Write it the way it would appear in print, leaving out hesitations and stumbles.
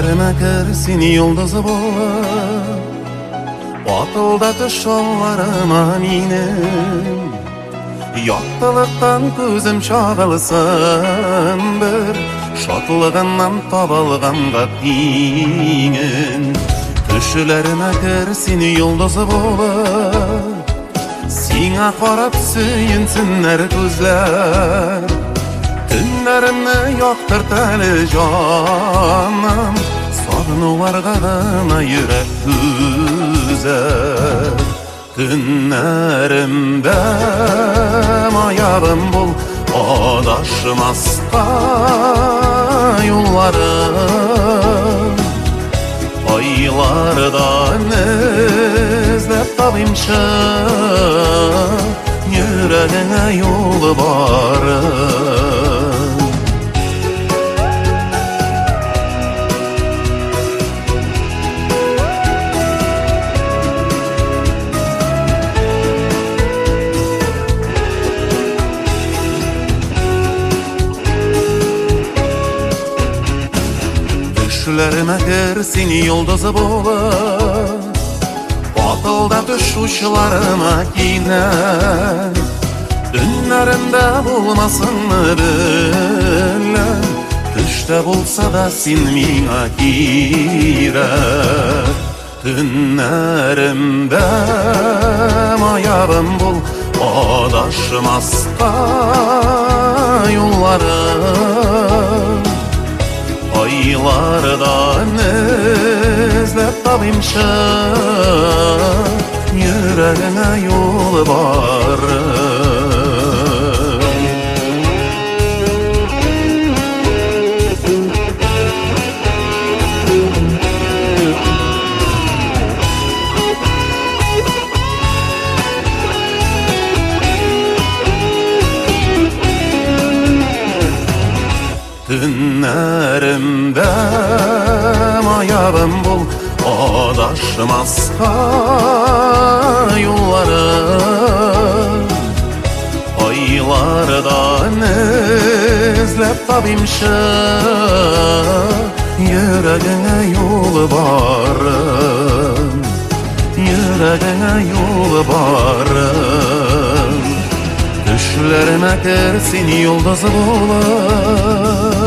Төшләремә кер син йолдыз булып, Атылда төш алларыма минем. Яктылыктан күзем чагылсын бер, Шатлыгыннан табылганга тиңен. Төшләремә кер син йолдыз булып, Сиңа карап сөенсеннәр күзләр. Төннәремне яктырт әле, җаным, Сагынуларга гына йөрәк түзәр. Төннәремдә маягым бул, Адашмаска юлларым. Айлардан эзләп табыймчы, Йөрәгеңә юлы барын. Төшләремә кер син йолдыз булып, Атылда төш учларыма кинәт. Төннәремдә булмасынмы беләм, Төштә булса да син миңа кирәк. Төннәремдә маягым бул, Адашмаска юлларым. Айлардан эзләп табыймчы, Йөрәгеңә юл барын. Төннәремдә маягым бул, Адашмаска юлларым. Айлардан эзләп табыймчы, Йөрәгеңә юл барын, Йөрәгеңә юл барын. Төшләремә кер син йолдыз булып.